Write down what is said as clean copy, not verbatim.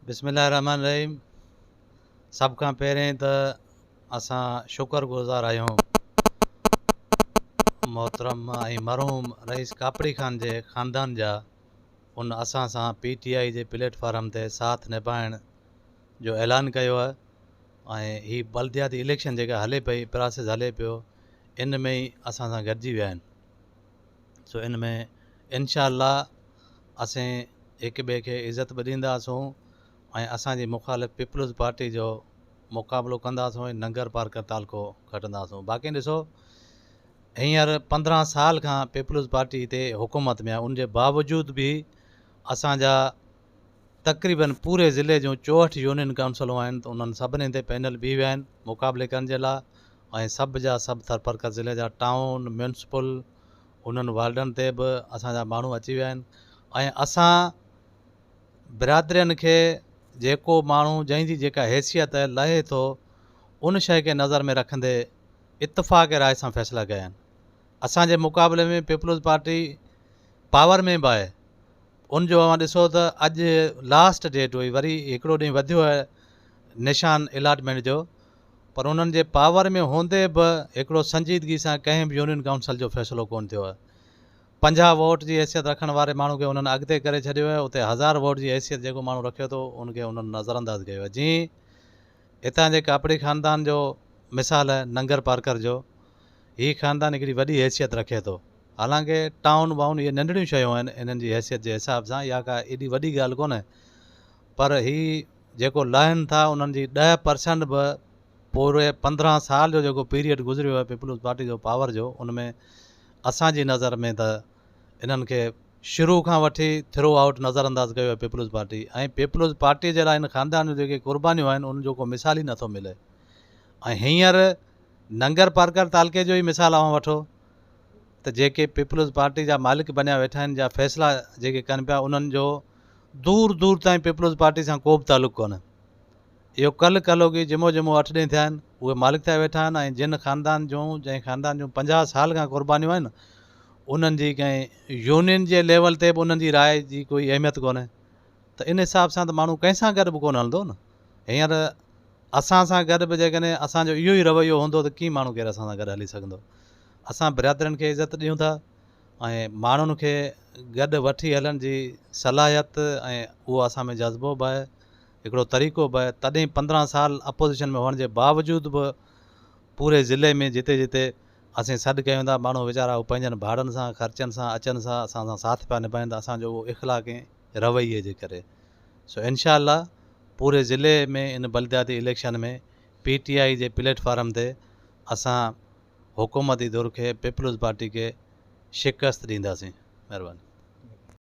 بسم الله الرحمٰن الرحيم سڀ کان پهرين ته اسان شڪر گذار آهيون محترم ۽ مرحوم رئيس ڪاپڙي خان جي خاندان جا ان اسان سان پي ٽي آئي جي پليٽ فارم تي ساٿ نڀائڻ جو اعلان ڪيو آهي ۽ هي بلدياتي اليڪشن جيڪا هلي پئي پراسيس هلي پيو ان ۾ ئي اسان سان گڏجي ويا آهن سو ان ۾ انشاء الله اسين هڪ ٻئي کي عزت به ڏينداسون ۽ اسان جي مخالف پيپلز پارٽي جو مقابلو ڪنداسون ۽ ننگر پارڪر تعلقو کٽنداسون باقي ڏسو هينئر 15 سال کان پيپلز پارٽي هتي حڪومت ۾ آهي ان جي باوجود به اسان جا تقريبن پوري ضلعي جون 64 يونين ڪائونسلون آهن ته انهن سڀني تي پينل بيهي ويا آهن مقابلي ڪرڻ جي لاء ۽ سڀ جا سڀ ٿرپرڪر ضلعي جا ٽائون ميونسپل انهن وارڊن تي به اسان جا ماڻهو اچي ويا آهن ۽ اسان برادرين کي جيڪو ماڻهو جنهن جي جيڪا حيثيت لهي ٿو ان شيء کي نظر ۾ رکندي اتفاق راء سان فيصلا ڪيا آهن اسان جي مقابلي ۾ پيپلز پارٽي پاور ۾ به آهي ان جو اوهان ڏسو ته اڄ لاسٽ ڊيٽ هئي وري هڪڙو ڏينهن وڌيو آهي نشان الاٽمينٽ جو پر انهن جي پاور ۾ هوندي به هڪڙو سنجيدگي سان ڪنهن به يونين ڪائونسل جو فيصلو ڪونه ٿيو آهي. 50 ووٽ جي حيثيت رکڻ واري ماڻهو کي انهن اڳتي ڪري ڇڏيو آهي اتي هزار ووٽ جي حيثيت جيڪو ماڻهو رکيو ٿو ان کي انهن نظرانداز ڪيو آهي جيئن هتان جي ڪاپڙي خاندان جو مثال آهي ننگر پارڪر جو هي خاندان هڪڙي وڏي حيثيت رکي ٿو حالانڪه ٽائون وائون اهي ننڍڙيون شيون آهن انهن جي حيثيت جي حساب سان اها ڪا ايڏي وڏي ڳالهه ڪونهي پر هي جيڪو لهن ٿا انهن جي 10% به پوري 15 سال جو جيڪو پيريڊ گذريو آهي پيپلز پارٽي جو پاور جو ان ۾ اسان جي نظر ۾ ته انهن کي شروع کان وٺي ٿرو آئوٽ نظر انداز ڪيو آهي پيپلز پارٽي ۽ پيپلز پارٽي جي لاء ان خاندان جون جيڪي قربانيون آهن ان جو ڪو مثال ئي نٿو ملي ۽ هينئر ننگر پارڪر تعلقي جو ئي مثال اوهان وٺو ته جيڪي پيپلز پارٽي جا مالڪ بنيا ويٺا آهن جا فيصلا جيڪي ڪن پيا انهن جو دور دور تائين پيپلز پارٽي سان ڪو به تعلق ڪونهي. اهو ڪلهه ڪلهوڪي جمعو جمعو اٺ ڏينهن ٿيا آهن، اهي مالڪ ٿيا ويٺا آهن ۽ جن خاندان جون جنهن خاندان جون 50 سال کان قربانيون آهن، انهن جي ڪنهن يونين جي ليول تي به انهن جي راء جي ڪوئي اهميت ڪونهي ته ان حساب سان ته ماڻهو ڪنهن سان گڏ به ڪونه هلندو نه. هينئر اسان سان گڏ به جيڪڏهن اسان جو اهو ئي رويو هوندو ته ڪيئن ماڻهو ڪير اسان سان گڏ هلي سگهندو. اسان برادرين کي عزت ڏيون ٿا. ۽ ماڻهن کي گڏ وٺي هلڻ جي صلاحيت ۽ اهو اسان ۾ جذبو به آهي هڪڙو طريقو به آهي تڏهن 15 سال اپوزيشن ۾ هئڻ جي باوجود به پوري ضلعي ۾ جتي جتي اسين سڏ ڪيون ٿا ماڻهو ويچارا هو پنهنجن ڀاڙن سان خرچن سان اچن سان اسان سان ساٿ پيا نڀائين ته اسان جو اهو اخلاق ۽ رويي جي ڪري سو انشاء الله پوري ضلعي ۾ ان بلدياتي اليڪشن ۾ پي ٽي آئي جي پليٽ فارم تي اسان حڪومتي ڌر کي پيپلز پارٽي کي شڪست ڏينداسين مهرباني.